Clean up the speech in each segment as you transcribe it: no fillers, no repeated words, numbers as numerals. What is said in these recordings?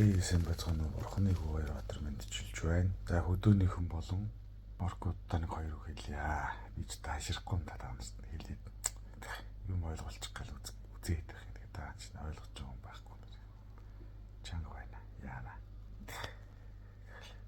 Hey, сайн байцгаана уу? Бурханы хүү хоёр баатар мэндчилж байна. За, хөдөөнийхэн болон оркуудтай нэг хоёр үг хэлье. Би ч таашрахгүй юм та нарт хэлээд юм ойлголчих гал үзээд байх юм. Тэгээд та чинь ойлгож байгаа юм байхгүй. Чанга байна. Яана.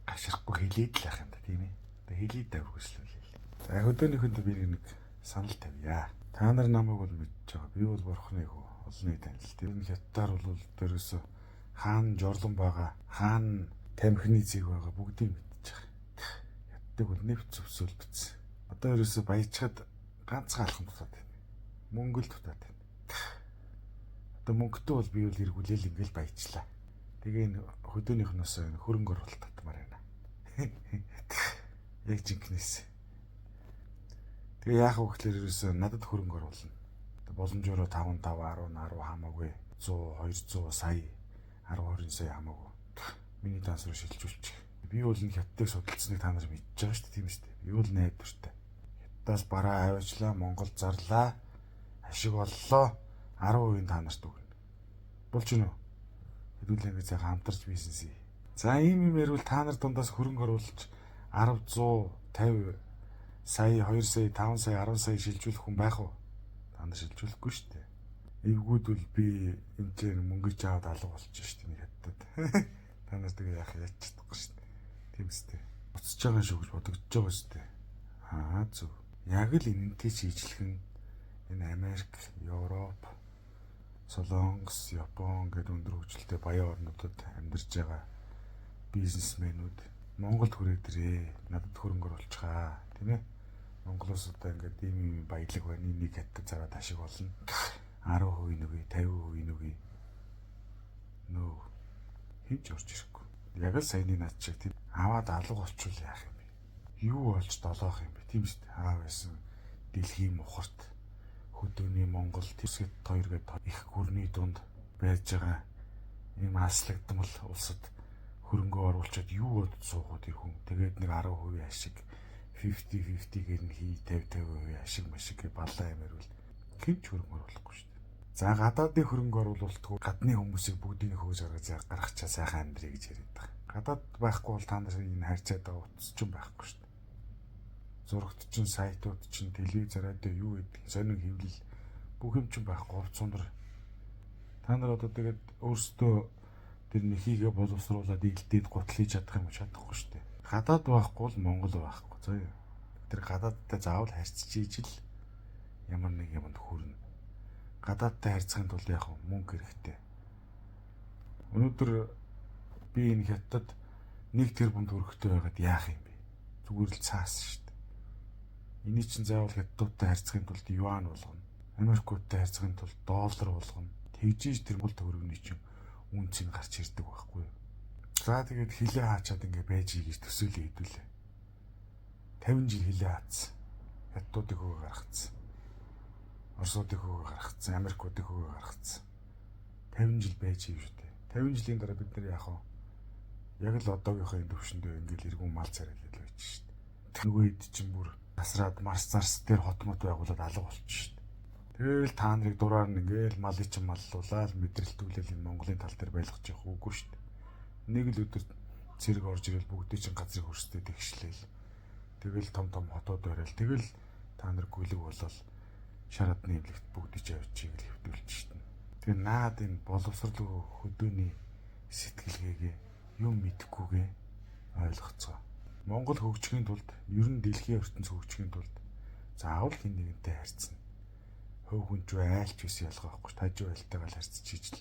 Гашрахгүй хэлээд л байх юм да, тийм ээ. Тэгээ хэлээд давхислуулъя. За, хөдөөнийхэнд би нэг санал тавья. Та нар намайг бол мэдж байгаа. Би бол Бурханы хүү. Олонний танил. Тэр нь хятадаар бол дөрөөсөө хаана жорлон байгаа, хаана тамхины зэг байгаа бүгдийг мэдж байгаа. Хятадыг бол нэвт зөвсөөл битсэн. Одоо ерөөсөө баяжхад ганцхан алхам дутаад байна. Мөнгө л дутаад байна. Одоо мөнгөтэй бол би бол эргүүлээл ингээл баяжлаа. Тэгээ энэ хөдөөнийх нь бас хөрөнгө оруулалт татмаар байна. Яг жинкнээс. Тэгээ яах вэ гэхээр ерөөсөө надад хөрөнгө оруулна. Боломжоор 5 5 10 10 хамаагүй 100 200 сая 10 20 сая хамаагүй. Миний данс руу шилжүүлчих. Би бол энэ хятадыг судалсныг та нар мэдж байгаа шүү дээ, тийм үү? Би бол найдвартай. Хятадаас бараа аваачлаа, Монгол зарлаа, ашиг боллоо. 10% та нарт өгнө. Болж гинөө. Хэдүүлээ ингэ сайхан хамтарч бизнес хий. За, ийм юм ярил та нар дундаас хөрөнгө оруулж 10 100 50 сая 2 сая 5 сая 10 сая шилжүүлэх хүн байх уу? Та нар шилжүүлэхгүй шүү дээ. Эвгүүд бол би энэ ч мөнгө чаваад алга болчих шүү дээ нэг хятад. Та нар тэгээ яах яаж чадахгүй шүү дээ. Тийм үстэй. Буцаж байгаа шүү гэж бодогдож байгаа шүү дээ. Аа, зөв. Яг л энэнтэй шийдлхэн энэ Америк, Европ, Солонгос, Япон гэдэг өндөр хөгжилтэй баян орнуудад амьдарч байгаа бизнесмэнүүд Монголд хүрээд ирээ. Надад хөрөнгө оруулчихаа. Тийм ээ. Монголоос одоо ингээд ийм ийм баялаг байна. Энийг хятад зараад ашиг болно. 10% нүгий, 50% нүгий. Нөө хинч орж ирэхгүй. Яг л саяны над шиг тийм аваад алга болчвол яах юм бэ? Юу болж долоох юм бэ? Тийм шүү дээ. Аав байсан дэлхийн мухарт хөдөөний Монгол тэсгэд хоёр гээд их гүрний дунд байж байгаа ийм аслагдмал улсад хөрөнгө оруулчаад юу бодож суугаад ир хүн. Тэгээд нэг 10% ашиг 50 50 гэр нь хий 50 50% ашиг машиг гэ балаа юм ярил хэн ч хөрөнгө оруулахгүй шүү дээ. За, гадаадын хөрөнгө оруулалтгүй гадны хүмүүсийг бүгдийг хөөж гаргаж гаргачаа сайхан амьдрий гэж яриад байгаа. Гадаад байхгүй бол та нар энэ харьцаад байгаа утас ч байхгүй шүү дээ. Зурагт чинь, сайтууд чинь, телевиз, радио юу гэдэг сонин хэвлэл бүх юм чинь байхгүй, хувц сундар. Та нар одоо тэгээд өөрсдөө тэр нэхийгээ боловсруулад игэлдээд гутал хийж чадах юм уу, чадахгүй шүү дээ. Гадаад байхгүй бол Монгол байхгүй. Зөө. Тэр гадаадтай заавал харьцаж ижил ямар нэг юмд хүрнэ. Гадаадтай харьцахын тулд яг мөнгө хэрэгтэй. Өнөөдөр би энэ хятад 1 тэрбум төгрөгтэй байгаад яах юм бэ? Зүгээр л цаас шүү дээ. Эний чинь заавал хятадуудтай харьцахын тулд юан болгоно. Америкуудтай харьцахын тулд доллар болгоно. Тэгжиж тэр мул төгрөгний чинь үн цэн гарч ирдэг байхгүй юу? За, тэгээд хилээ хаачаад ингээ байж гэж төсөөлөө хэдүүлээ. 50 жил хилээ хаацсан. Хятадуудыг хөөгөө гаргацсан. Оросуудыг хөөгөө гаргацсан, Америкуудыг хөөгөө гаргацсан. 50 жил байж юм шүү дээ. 50 жилийн дараа бид нар яах вэ? Яг л одоогийнхоо энэ төвшөндөө ингээл эргүүн мал царайлал байж шүү дээ. Нөгөө хэд чинь бүр тасраад Марс зарс дээр хот мот байгуулад алга болчих шүү дээ. Тэгэл та нарыг дураар нь ингээл малыг чинь маллуулаад мэдрэлтүүлэл энэ Монголын тал дээр байлгаж явах үгүй шүү дээ. Нэг л өдөр цэрэг орж ирэл бүгдээ чинь газрыг хөрсдөө тэгшлээл. Тэгэл том том хотууд барайл. Тэгэл та нар гүлэг болол шар адны эмнэлэгт бүгдийг ч авчиг л хэвдүүлж шин. Тэгээ наад энэ боловсрол хөдөөний сэтгэлгээгээ юм мэдэхгүйгээ ойлгоцгоо. Монгол хөгжихийн тулд, ер нь дэлхийн ертөнц хөгжихийн тулд заавал хэн нэгэнтэй харьцна. Хувь хүн ч айлч байсан ялгаа байхгүй. Тажуу айлтайгаа л харьцаж ижил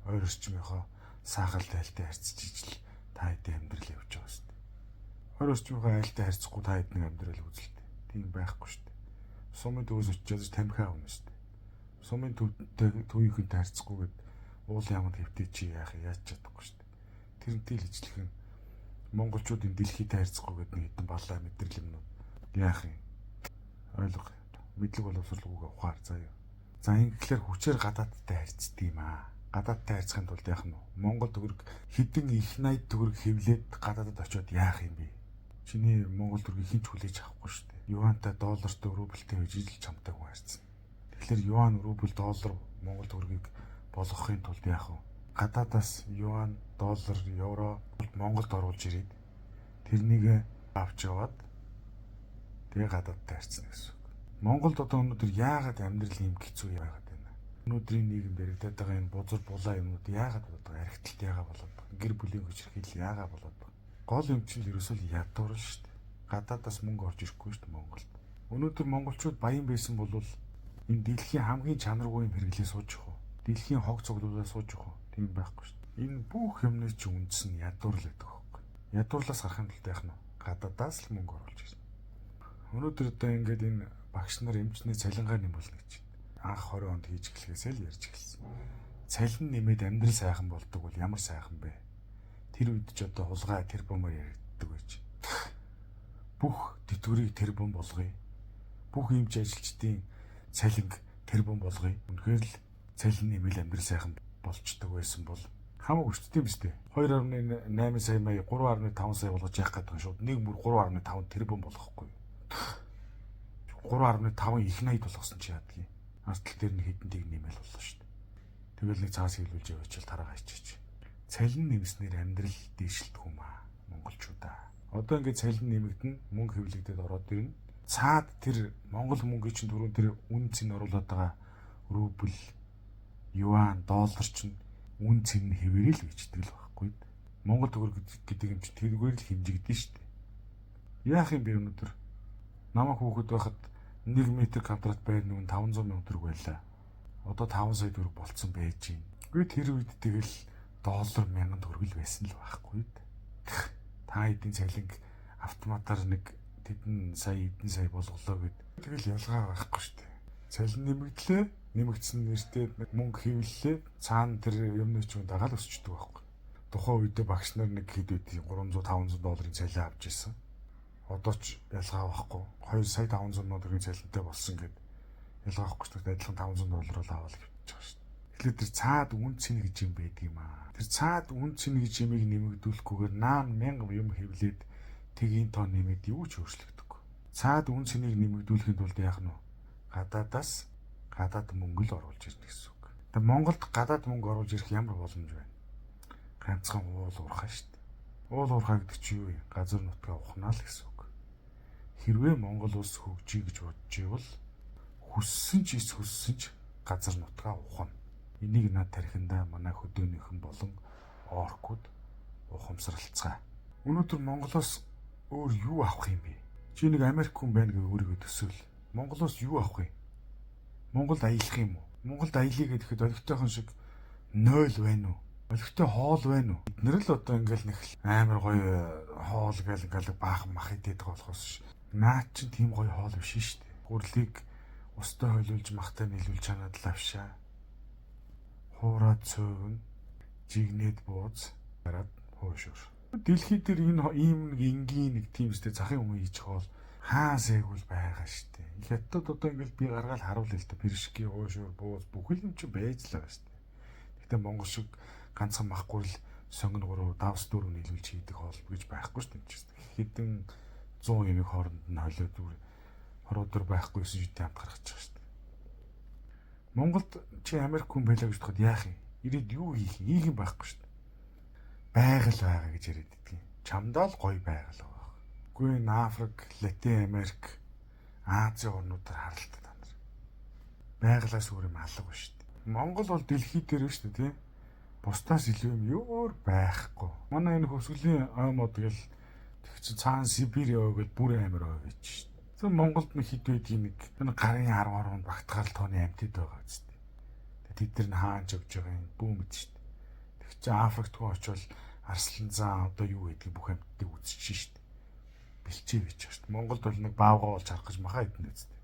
ойр орчмынхоо саахал тайлтай харьцаж ижил та хэдийн амьдрал явж байгаа шүү дээ. Ойр орчмынхоо айлтай харьцахгүй та хэдний амьдрал үзэлтэй. Тийм байхгүй шүү дээ. Сумын төвөөс очиж тамхи авна шүү дээ. Сумын төвтэй төвийнхэнтэй харьцахгүйгээд уул яманд хэвтээ чи яах яаж чадахгүй шүү дээ. Тэрнтэй л ижилхэн монголчуудын дэлхийдээ харьцахгүйгээд нэг хэдэн балаа мэдрэл юмнууд яах юм. Ойлго. Мэдлэг боловсролгүйгээ ухаар заяа. За, ингэхлээр хүчээр гадаадтай харьцдаг юм аа. Гадаадтай харьцахын тулд яах нь вэ? Монгол төгрөг хэдэн их 80 төгрөг хэвлээд гадаадад очиод яах юм бэ? Чиний Монгол төгрөгийг хэн ч хүлээж авахгүй шүү дээ. Юантай, доллартай, рубльтэй байж ижил чамтай хүн харьцна. Тэгэхээр юан, рубль, доллар Монгол төгрөгийг болгохын тулд яах вэ? Гадаадаас юан, доллар, евро Монголд оруулж ирээд тэрнийг авч яваад тэгээ гадаадтай харьцна гэсэн үг. Монголд одоо өнөөдөр яагаад амьдрал ийм хэцүү байгаад байна? Өнөөдрийн нийгэмд яригдаад байгаа энэ бузар булаа юмнууд яагаад болоод байгаа? Архиталт яагаад болоод байгаа? Гэр бүлийн хүчирхийлэл яагаад болоод байгаа? Гол юм чинь ерөөсөө л ядуурл шүү дээ. Гадаадаас мөнгө орж ирэхгүй шүү дээ Монголд. Өнөөдөр монголчууд баян байсан бол энэ дэлхийн хамгийн чанаргүй юм хэрэглээ сууж явах уу? Дэлхийн хог цуглуулаа сууж явах уу? Тийм байхгүй шүү дээ. Энэ бүх юмны чинь үндэс нь ядуурлал гэдэг байхгүй. Ядуурлаас гарахын тулд яах нь? Гадаадаас л мөнгө оруулж ирнэ. Өнөөдөр одоо ингээд энэ багш нар эмчний цалингаа нэмүүлнэ гэж байна. Анх 20 онд хийж эхлэхээсээ л ярьж эхэлсэн. Цалин нэмээд амьдрал сайхан болдог бол ямар сайхан бэ? Тэр үед ч одоо хулгай тэрбумаар яригддаг байж. Бүх тэтгэврийг тэрбум болгоё. Бүх эмч ажилчдын цалинг тэрбум болгоё. Үнэхээр л цалин нэмэл амьдрал сайхан болчдөг байсан бол хамаагүй шүү дээ, тийм үстэй. 2.8 сая мая 3.5 сая болгож яах гэдэг юм шууд нэг мөр 3.5 тэрбум болгохгүй. 3.5 их 80 болгосон чи яадаг юм. Артал дээр нь хэдэн тийг нэмэл боллоо шүү дээ. Тэгэл нэг цаас хэвлүүлж явуучвал тараагаа ичээч. Цалин нэмснээр амьдрал дээшилдэг юм аа монголчуудаа. Одоо ингээд цалин нэмэгдэн, мөнгө хэвлэгдээд ороод ирнэ. Цаад тэр монгол мөнгөний чинь түрүүн тэр үн цэн оруулаад байгаа рубль, юан, доллар чинь үн цэн нь хэвээрээ л бичдэг л байхгүй. Монгол төгрөг гэдэг юм чинь тэргээр л хэмжигдэн шүү дээ. Яах юм бэ өнөөдөр? Намайг хүүхэд байхад 1 м квадрат байр нүн 500 сая төгрөг байлаа. Одоо 5 сая төгрөг болцсон байж гин. Үгүй тэр үед тэгэл доллар 1000 төгрөг л байсан л байхгүй. Та хэдийн цалинг автоматар нэг тэдэн сая эдэн сая болголоо гэд. Тэгэл ялгаа байхгүй шүү дээ. Цалин нэмэгдлээ, нэмэгдсэн нэртэй мөнгө хэвлэлээ, цаана тэр юмны ч юм дагаал өсчдөг байхгүй. Тухайн үедээ багш нар нэг хэд үеийн 300 500 долларын цалин авч ирсэн. Одоо ч ялгаа байхгүй. 2 сая 500 сая төгрөгийн цалинтай болсон гэд ялгаа байхгүй шүү дээ. Адилхан 500 доллар бол аваад явчих байгаа шүү дээ. Тэгэхээр тэр цаад үн цэн гэж юм байдаг юм аа. Тэр цаад үн цэн гэж юмыг нэмэгдүүлэхгүйгээр наан 1000 юм хэвлээд тэгийн тоо нэмээд юу ч өөрчлөгдөхгүй. Цаад үн цэнийг нэмэгдүүлэхийн тулд яах нь вэ? Гадаадаас гадаад мөнгө л оруулж ирнэ гэсэн үг. Тэгээ Монголд гадаад мөнгө оруулж ирэх ямар боломж байна? Ганцхан уул уурхай шүү дээ. Уул уурхай гэдэг чинь юу юм? Газар нутгаа ухнаа л гэсэн үг. Хэрвээ Монгол улс хөгжиё гэж бодож ивэл хүссэн ч ис хүссэн ч газар нутгаа ухна. Энийг над тархиндаа манай хөдөөнийхэн болон оркууд ухамсарлцгаа. Өнөөдөр Монголоос өөр юу авах юм бэ? Чи нэг Америк хүн байна гэж өөрийгөө төсөөл. Монголоос юу авах юм? Монголд аялах юм уу? Монголд аялъя гэхэд олигтойхон шиг 0 байна уу? Олигтой хоол байна уу? Бид нэр л одоо ингээл нэг амар гоё хоол гээл ингээл баахан мах идээд байгаа болохоос наад чинь тийм гоё хоол биш шүү дээ. Гүрлийг устай хойлуулж махтай нийлүүлж чанаад лавшаа. Хуураад цөөвн, жигнэд бууз, гараад хуушуур. Дэлхий дээр энэ ийм нэг энгийн нэг тийм үстэй захын хүмүүс хийж хоол хаа сээгүүл байгаа штэ. Хятад одоо ингээл би гаргаал харуулъя л та. Пиршки, хуушуур, бууз бүхэл юм чи байж л байгаа штэ. Гэтэ Монгол шиг ганцхан мах гурил сонгон 3 давс 4 нийлүүлж хийдэг хоол гэж байхгүй штэ. Хэдэн 100 юмыг хооронд нь холиод зүгээр хоруудор байхгүй 9 жидийн хамт гаргаж байгаа штэ. Монголд чи Америк хүн байлаа гэж бодоход яах юм? Ирээд юу хийх юм? Хийх юм байхгүй штэ. Байгаль байгаа гэж яриад идэгин. Чамдаа л гоё байгаль байгаа. Үгүй энэ Африк, Латин Америк, Азийн орнуудаар харалта та нар. Байгалаас өөр юм алга ба штэ. Монгол бол дэлхий дээр шүү дээ, тий? Бусдаас илүү юм юу байхгүй. Манай энэ хөвсгөлийн ой мод гэл тэг чи цаан Сибирь яваа гэл бүр амар ой гэж шүү дээ. Зөв Монголд нэг хэд байдгийг нэг энэ гарын 10 10-нд багтгаал тооны амьтад байгаа үстэй. Тэд нар нь хаан жогж байгаа юм бүү мэд шүү дээ. Тэг чи Африкт гоо очивол арслан зан одоо юу гэдгийг бүх амьтдыг үзчихэж шүү дээ. Бэлчээ бич шүү дээ. Монголд бол нэг баавгай болж харах гэж махаа идэнэ үстэй.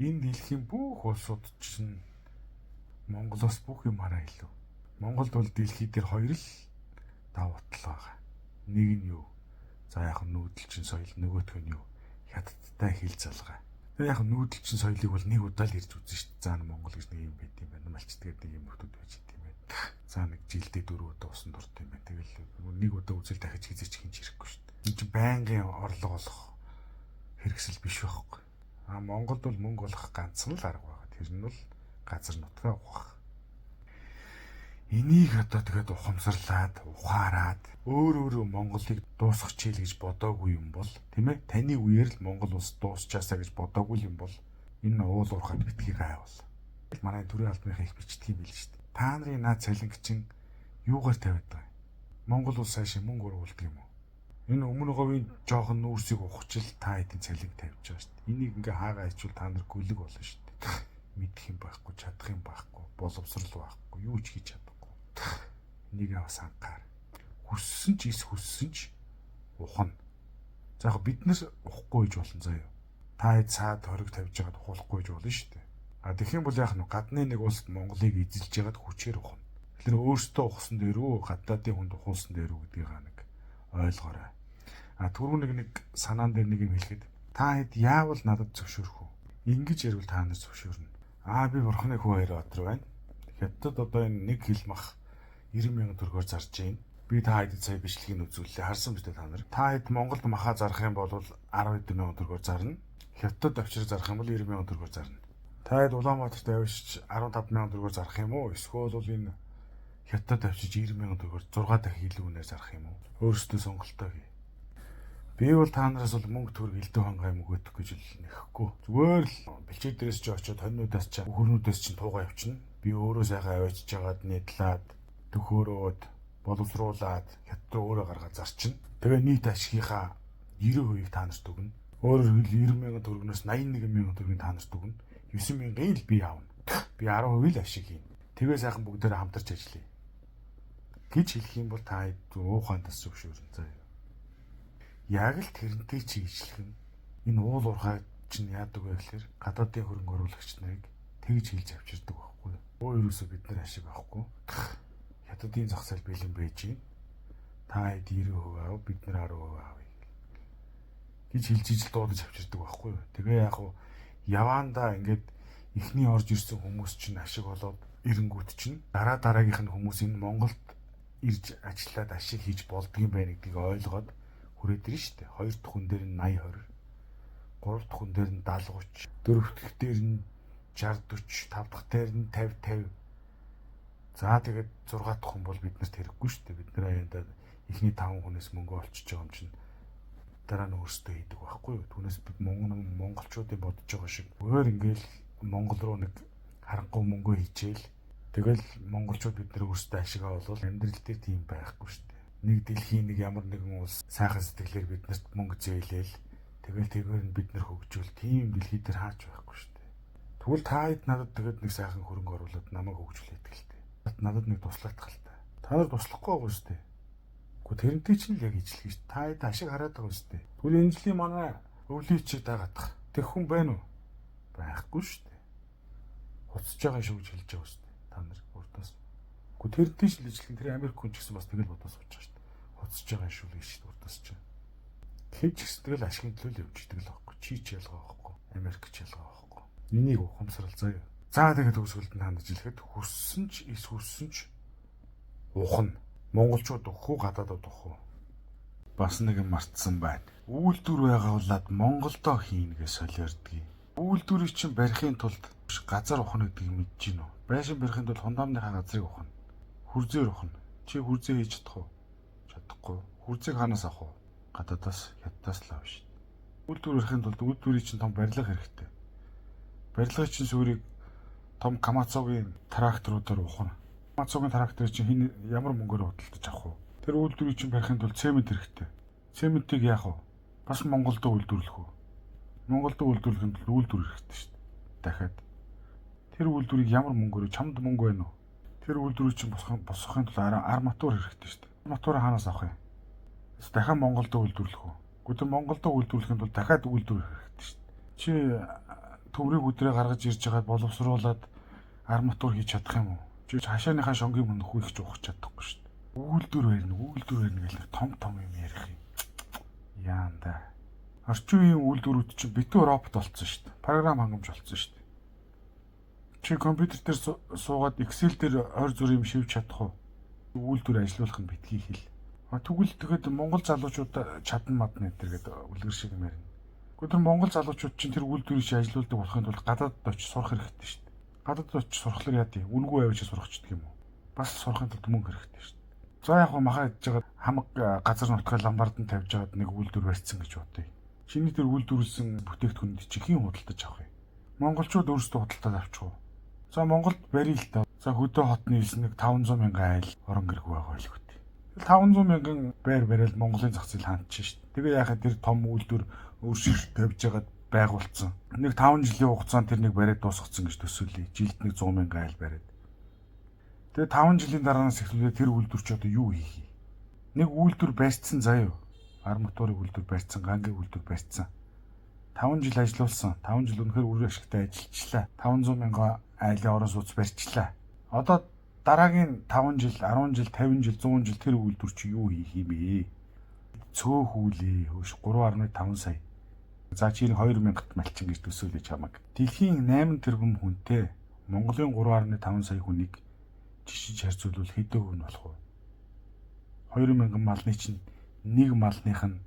Энэ дэлхийн бүх улсууд чинь Монголоос бүх юмараа илүү. Монголд бол дэлхий дээр хоёр л давуу тал байгаа. Нэг нь юу? За яг нүүдэлчин соёл, нөгөөх нь юу? Хятадтай хил залгаа. Тэгээ яг нүүдэлчин соёлыг бол нэг удаа л ирж үзэн шүү дээ. За Монгол гэж нэг юм байт юм байна. Малчт гэдэг нэг юм нөхдүүд байж юм байна. За нэг жилдээ 4 удаа усан дурт юм байна. Тэгэл нэг удаа үзэл дахиж хизээч хинч ирэхгүй шүү дээ. Энэ чинь байнгын орлого олох хэрэгсэл биш байхгүй. А Монголд бол мөнгө олох ганцхан л арга байгаа. Тэр нь бол газар нутгаа ухах. Энийг одоо тэгээд ухамсарлаад, ухаарад өөр өөрөө Монголыг дуусгах чийл гэж бодоогүй юм бол, тийм ээ? Таны үеэр л Монгол улс дуусчаасаа гэж бодоогүй юм бол энэ уул уурхайд битгий гайвал. Манай төрийн албаныхаа их бичдэг юм байл шүү дээ. Та нарын наад цалинг чинь юугаар тавиад байгаа юм? Монгол улс цаашаа мөнгө оруулдаг юм уу? Энэ өмнө говийн жоохон нүүрсийг ухчил та хэдийн цалинг тавьж байгаа шүү дээ. Энийг ингээ хаагаа ичвэл та нар гүлэг болно шүү дээ. Мэдэх юм байхгүй, чадах юм байхгүй, боловсрал байхгүй, юу ч хийж чадахгүй. Энийг бас анхаар. Хүссэн ч ис хүссэн ч ухна. За яг бид нар ухахгүй гэж болно заяа. Та хэд цаад хориг тавьж байгаад ухуулахгүй гэж болно шүү дээ. А тэгэх юм бол яах нь гадны нэг улсад Монголыг эзэлж байгаад хүчээр ухна. Тэгэхээр өөртөө ухсан дээр үү, гадаадын хүнд ухуулсан дээр үү гэдгийг нэг ойлгоорой. А түрүү нэг санаан дээр нэг юм хэлэхэд та хэд яавал надад зөвшөөрөх үү? Ингэж ярил та нар зөвшөөрнө. Аа би бурхны хүү хоёр баатар байна. Хятад одоо энэ нэг хил мах 90 мянган төгрөгөөр зарж байна. Би та хэдэд сая бичлэгийг үзүүллээ. Харсан биз дээ та нар. Та хэд Монголд маха зарах юм бол 10 мянган төгрөгөөр зарна. Хятад авчир зарах юм бол 90 мянган төгрөгөөр зарна. Та хэд Улаанбаатарт авчиж 15 мянган төгрөгөөр зарах юм уу? Эсвэл бол энэ Хятад авчиж 90 мянган төгрөгөөр 6 дахин илүү үнээр зарах юм уу? Өөрсдөө сонголтоо хий. Би бол та нараас бол мөнгө төгрөг элдв хангай мөгөөдөх гэж л нэхэхгүй. Зүгээр л бэлчээр дээрээс ч очиод хоньнуудаас ч хөрнүүдээс ч туугаа явчихна. Би өөрөө сайхан авчиж жагаад нийтлаад төхөөрөөд боловсруулад хятад руу өөрөө гаргаад зарчна. Тэгээ нийт ашигынхаа 90% та нарт өгнө. Өөрөөр хэлбэл 90 мянган төгрөгнөөс 81 мянган төгрөгийг та нарт өгнө. 9 мянган л би авна. Би 10% л ашиг хийнэ. Тэгээ сайхан бүгдээрээ хамтарч ажиллая гэж хэлэх юм бол та уухайн тас зөвшөөрөн заяа. Яг л тэрнтэй чиглэхэн энэ уул уурхай чинь яадаг вэ гэхээр гадаадын хөрөнгө оруулагч нарыг тэгж хэлж авчирдаг байхгүй юу? Өө ерөөсөө бид нар ашиг авахгүй. Хятадын зах зээл бэлэн байж гин. Та хэд 90% ав, бид нар 10% авъя гэж хэлж ижил дуудаж авчирдаг байхгүй юу? Тэгээ яг уу яваандаа ингээд эхний орж ирсэн хүмүүс чинь ашиг болоод эренгүүт чинь дараа дараагийнх нь хүмүүс энэ Монголд ирж ажиллаад ашиг хийж болдгийм байх гэдгийг ойлгоод хүрээд ирнэ шүү дээ. Хоёр дахь хүн дээр нь 80 20, гурав дахь хүн дээр нь 70 30, дөрөв дахь дээр нь 60 40, тав дахь дээр нь 50 50. За тэгээд 6 дахь хүн бол биднэрт хэрэггүй шүү дээ. Бид нар аяндаа эхний 5 хүнээс мөнгө олчиж байгаа юм чинь дараа нь өөрсдөө хийдэг байхгүй юу? Түүнээс бид монголчуудын бодож байгаа шиг өөр ингээл Монгол руу нэг харанхуй мөнгө хийчихэл тэгэл монголчууд бид нар өөрсдөө ашиг авал амьдрал дээр тийм байхгүй шүү дээ. Нэг дэлхийн нэг ямар нэгэн улс сайхан сэтгэлээр биднэрт мөнгө зээлээл тэгэл тэргээр нь бид нар хөгжүүл тийм дэлхий дээр хаач байхгүй шүү дээ. Тэгвэл та хэд надад тэгээд нэг сайхан хөрөнгө оруулаад намайг хөгжүүлээд гэлтэй. Надад нэг туслах л та. Та нар туслахгүй байгаа шүү дээ. Гэхдээ тэрнтэй чинь л яг ижлэх шүү. Та хэд ашиг хараад байгаа шүү дээ. Тэгвэл энэ жилийн манай өвлийн чиг дагаадах. Тэг хүн байна уу? Байхгүй шүү дээ. Хуцаж байгаа шүү гэж хэлж байгаа шүү дээ. Та нар урдаас. Гэхдээ тэрнтэй чинь л ижлэх тэр Америк хүн ч гэсэн бас тэгэл бодоо сууж байгаа шүү дээ. Хуцаж байгаа шүү л гэж шүү дээ урдаас чинь. Хэн ч гэсэн тэгэл ашигын төлөө л явж идэг л байхгүй. Чи ч ялгаа байхгүй. Америк ч ялгаа байхгүй. Энийг ухамсарл заяа. За тэгээд төгсгөлд нь хандаж хэлэхэд хүссэн ч эс хүссэн ч ухна. Монголчууд ухах уу, гадаадууд ухах уу? Бас нэг юм мартсан байна. Үйлдвэр байгуулад Монголдоо хийнэ гэж солиордгийг. Үйлдвэрийг чинь барихын тулд газар ухна гэдгийг мэдэж гин үү? Байшин барихын тулд фундаментынхаа газрыг ухна. Хүрзээр ухна. Чи хүрзээ хийж чадах уу? Чадахгүй. Хүрзээг хаанаас авах вэ? Гадаадаас, хятадаас л авна шүү дээ. Үйлдвэр барихын тулд үйлдвэрийн чинь том барилга хэрэгтэй. Барилгын чинь суурийг том Камацогийн тракторуудаар ухна. Камацогийн тракторыг чинь хэн ямар мөнгөөр худалдаж авах вэ? Тэр үйлдвэрийг чинь барихын тулд цемент хэрэгтэй. Цементийг яах вэ? Бас Монголд үйлдвэрлэх үү? Монголд үйлдвэрлэхийн тулд үйлдвэр хэрэгтэй шүү дээ. Дахиад тэр үйлдвэрийг ямар мөнгөөр чамд мөнгө байна уу? Тэр үйлдвэрийг чинь босгохын тулд арматур хэрэгтэй шүү дээ. Арматураа хаанаас авах юм? Дахиад Монголд үйлдвэрлэх үү? Гэхдээ тэр Монголд үйлдвэрлэхийн тулд дахиад үйлдвэр хэрэгтэй шүү дээ. Чи төврийг өдрөө гаргаж ирж байгаад боловсруулад арматур хийж чадах юм уу? Чи хашааныхаа шонгийн мөн нөхөх ч ухаж чадахгүй шүү дээ. Үйлдвэр барина, үйлдвэр барина гэх нэг том том юм ярих юм. Яанда. Орчин үеийн үйлдвэрүүд чинь битүү робот болцсон шүү дээ. Програм хангамж болцсон шүү дээ. Чи компьютер дээр суугаад Excel дээр ойр зур юм шивж чадах уу? Үйлдвэр ажилуулах нь битгий хэл. Тэгвэл тэгэхэд Монгол залуучууд чадна мадна энэ төр гэдэг үлгэр шиг юм ярина. Гэхдээ тэр Монгол залуучууд чинь тэр үйлдвэрийг чи ажилуулдаг болохын тулд гадаадд очиж сурах хэрэгтэй шүү дээ. Гадаадд очиж сурахлаар яа дий? Үнэгүй авч сурах чдаг юм уу? Бас сурахын тулд мөнгө хэрэгтэй шүү дээ. За яг хөө махаа идж байгаа хамаг газар нутгаа ломбард нь тавьж байгаад нэг үйлдвэр барьсан гэж бодъё. Чиний тэр үйлдвэрлэсэн бүтээгдэхүүнд чи хэн худалдаж авах юм? Монголчууд өөрсдөө худалдаад авчих уу? За Монголд барь л та. За хөдөө хотны хэлсэн нэг 500 мянган айл орон гэрэг байгаа байлгүй дээ. 500 мянган байр барайл Монголын зах зээл хандчих шít. Тэгээ яхаа тэр том үйлдвэр өөрсдөө тавьж байгаад байгуулсан. Нэг 5 жилийн хугацаанд тэр нэг бариад дуусгацсан гэж төсөөлье. Жилд нэг 100 мянган айл бариад. Тэгээ 5 жилийн дараанаас эхлүүлээ тэр үйлдвэр чи одоо юу хийх юм? Нэг үйлдвэр барьцсан заяа. Арматурын үйлдвэр барьцсан, гангийн үйлдвэр барьцсан. 5 жил ажиллуулсан. 5 жил үнэхээр үр ашигтай ажиллажлаа. 500 мянган айлын орон сууц барьчлаа. Одоо дараагийн 5 жил, 10 жил, 50 жил, 100 жил тэр үйлдвэр чи юу хийх юм бэ? Цөөхүүлээ. Хөөш 3.5 сая. За чи 2000-т малчин гэж төсөөлөж чамаг. Дэлхийн 8 тэрбум хүнтэй Монголын 3.5 сая хүнийг жишиж харьцуулбал хэдэн хувь нь болох вэ? 2000 малны чинь нэг малных нь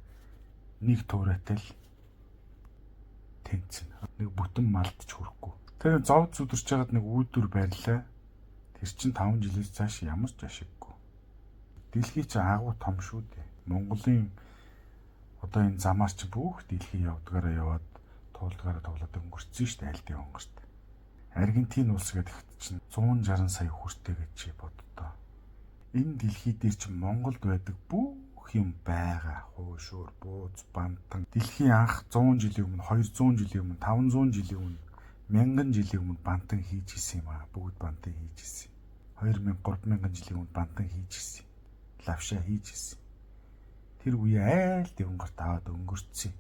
нэг туурайтай л тэнцэн. Нэг бүтэн малд ч хүрэхгүй. Тэр зов зүдэрч байгаад нэг үйлдвэр барьлаа. Тэр чинь 5 жилээс цааш ямар ч ашиггүй. Дэлхий чи агуу том шүү дээ. Монголын одоо энэ замаар чи бүх дэлхий явдгаараа яваад туулдгаараа тоглоод өнгөрцөн шүү дээ айлдын онгорт. Аргентин улс гэдэгт чинь 160 сая хүртэй гэж чи боддоо. Энэ дэлхий дээр чи Монголд байдаг бүх юм байгаа. Хуушуур, бууз, бантан. Дэлхийн анх 100 жилийн өмнө, 200 жилийн өмнө, 500 жилийн өмнө, 1000 жилийн өмнө бантан хийж исэн юм аа. Бүгд бантан хийж исэн. 2000, 3000 жилийн өмнө бантан хийж исэн. Лавшаа хийж исэн. Тэр үе айл дэвнгарт аваад өнгөрцсөн.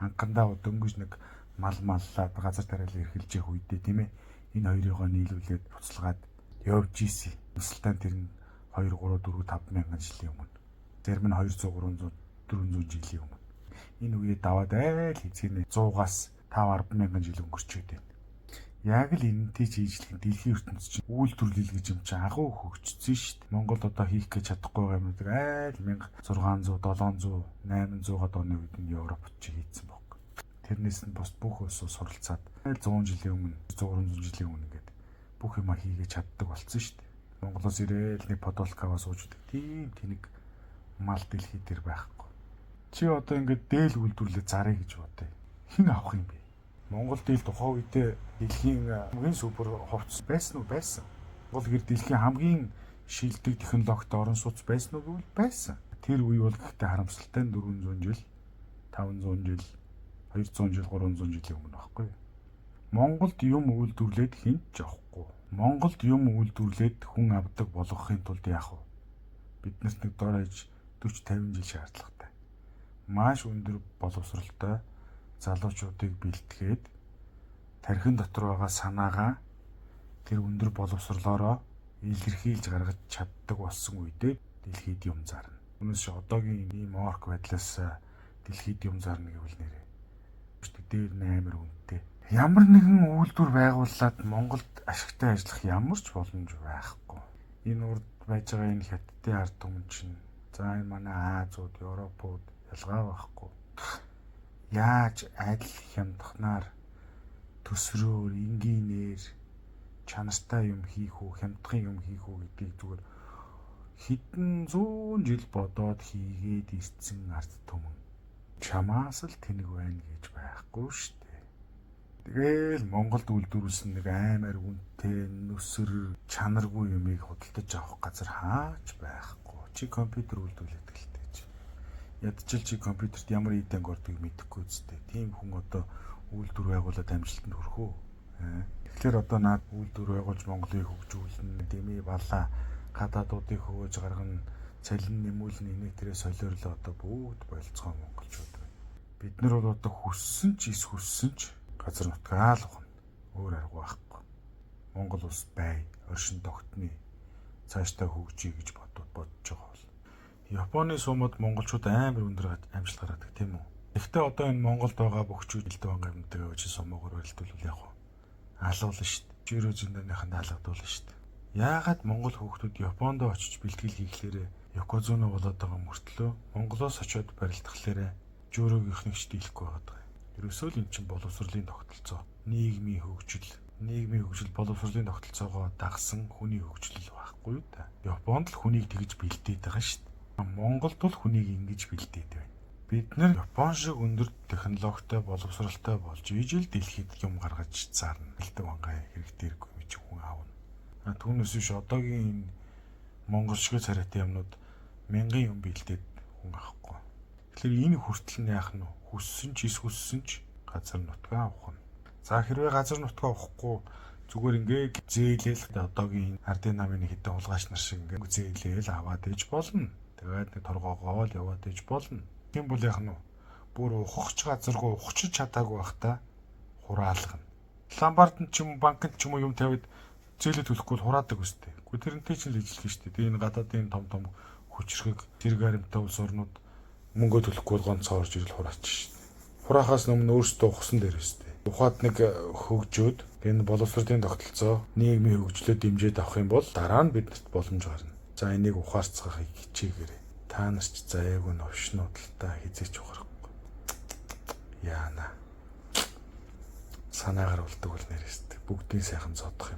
Анхандаа дөнгөж нэг мал маллаад газар тариалан эрхэлж явах үедээ тийм ээ. Энэ хоёрыгоо нийлүүлээд буцалгаад явж исэн. Тусалтай тэр нь 2 3 4 5 мянган жилийн өмнө. Зарим нь 200 300 400 жилийн өмнө. Энэ үеэ даваад айл хэзээ 100-аас 5 10 мянган жил өнгөрчөөд байна. Яг л энэнтэй ч ийжлэх дэлхийн ертөнц чинь үйлдвэрлэл гэж юм чинь агуу хөгжсөн шүү дээ. Монгол одоо хийх гэж чадахгүй байгаа юмнуудыг айл 1600, 700, 800-аад оны үед нь Европт чи хийцэн баг. Тэрнээс нь бус бүх улсууд суралцаад айл 100 жилийн өмнө, 300 жилийн өмнө ингээд бүх юма хийгээ чаддаг болсон шүү дээ. Монголоос ирээл нэг подолкаваа сууж идэг. Тийм тэнэг мал дэлхий дээр байхгүй. Чи одоо ингээд дээл үйлдвэрлэлээ зарыг гэж бодъё. Хэн авах юм бэ? Монгол дээл тухайн үедээ дэлхийн хамгийн супер хувцас байсан уу? Байсан. Монгол гэр дэлхийн хамгийн шилдэг технологид орон сууц байсан уу гэвэл байсан. Тэр үе бол гэхдээ харамсалтай нь 400 жил, 500 жил, 200 жил, 300 жилийн өмнө байхгүй юу? Монголд юм үйлдвэрлээд хэн ч авахгүй. Монголд юм үйлдвэрлээд хүн авдаг болгохын тулд яах вэ? Биднэрт нэг дор хаяж 40 50 жил шаардлагатай. Маш өндөр боловсралтай залуучуудыг бэлтгээд тархин дотор байгаа санаагаа тэр өндөр боловсрлоороо илэрхийлж гаргаж чаддаг болсон үедээ дэлхийд юм зарна. Үүнээс одоогийн ийм орк байдлаас дэлхийд юм зарна гэвэл нэрээ. Дээр нь амар үнэтэй. Ямар нэгэн үйлдвэр байгуулад Монголд ашигтай ажиллах ямар ч боломж байхгүй. Энэ урд байж байгаа энэ хятадын ард түмэн чинь за энэ манай Азууд, Европууд ялгаа байхгүй. Яаж адил хямдхнаар төсрөөр, энгийнээр чанартай юм хийх үү, хямдхан юм хийх үү гэдгийг зүгээр хэдэн зуун жил бодоод хийгээд ирсэн ард түмэн. Чамаас л тэнэг байна гэж байхгүй шүү дээ. Тэгээл Монголд үйлдвэрлэсэн нэг аймаар үнэтэй нүсэр чанаргүй юмыг худалдаж авах газар хаач байхгүй. Чи компьютер үйлдвэрлэдэг л дээ чи. Ядчил чи компьютерт ямар эд анги ордгийг мэдэхгүй үстэй. Тийм хүн одоо үйлдвэр байгуулад амжилтанд хүрэх үү? Тэгэхээр одоо наад үйлдвэр байгуулж Монголыг хөгжүүлнэ, дэмий балаа гадаадуудыг хөөж гаргана, цалин нэмүүлнэ, энийг тэрээ солиорлоо одоо бүгд болцгоо монголчууд байна. Бид нар бол одоо хүссэн ч ис хүссэн ч газар нутгаа л ухна. Өөр арга байхгүй. Монгол улс бай, оршин тогтны, цаашдаа хөгжиё гэж бодож байгаа бол. Японы сумууд монголчууд амар өндөр амжилт гаргадаг тийм үү? Гэхдээ одоо энэ Монголд байгаа бөхчүүд элдв ангамдаг гэж сумуугаар барилдвал яг уу алуулна шүү дээ. Жирөө зөндөнийхэнд алгадуулна шүү дээ. Яагаад монгол хүүхдүүд Японд очиж бэлтгэл хийхлээрээ Йокозуна болоод байгаа мөртлөө Монголоос очиод барилдахлаарэ жөрөөгийнхнийг ч дийлэхгүй байгаа юм. Ерөөсөө л эн чинь боловсролын тогтолцоо, нийгмийн хөгжил, боловсролын тогтолцоогоо дагсан хүний хөгжил байхгүй. байхгүй юу та. Японд л хүнийг тэгж бэлдээд байгаа шүү дээ. Монголд бол хүнийг ингэж бэлдээд байна. Бид нэр Япон шиг өндөр технологитой, боловсралтай болж ижил дэлхийд юм гаргаж зарна. Бэлдэг вангай хэрэг дээргүй юм чи хүн аавна. А түүнээс биш одоогийн энэ Монгол шиг царайтай юмнууд мянган юм бэлдээд хүн авахгүй. Тэгэхээр энэ хүртэл нь яах нь вэ? Хүссэн ч ис хүссэн ч газар нутгаа авах нь. За хэрвээ газар нутгаа авахгүй зүгээр ингээ зээлэл одоогийн ардын намын хэдэн хулгайч нар шиг ингээ зээлэл аваад иж болно. Тэгээд нэг торгоогоо л яваад иж болно. Тийм бол яах нь вэ? Бүр ухахч газаргүй ухчих чадаагүй байхдаа хураалгана. Ломбард ч юм уу банкнд ч юм уу юм тавиад зээлээ төлөхгүй бол хураадаг үстэй. Гэхдээ тэрнтэй ч л ижилхэн шүү дээ. Тэгээ энэ гадаадын том том хүчрхэг зэрэг харимтай улс орнууд мөнгө төлөхгүй бол гонцоо орж ирэл хураач шүү дээ. Хураахаас өмнө өөрсдөө ухсан дээр өстэй. Ухаад нэг хөгжөөд энэ боловсролын тогтолцоо нийгмийн хөгжлөө дэмжиж авах юм бол дараа нь биднэрт боломж гарна. За энийг ухаарцгаахыг хичээгээрэй. Та нар ч заяагүй новшнууд л та хизээч ухрахгүй. Яана. Санаагаар болдог бол нэрээстэй. Бүгдийн сайхан зодох.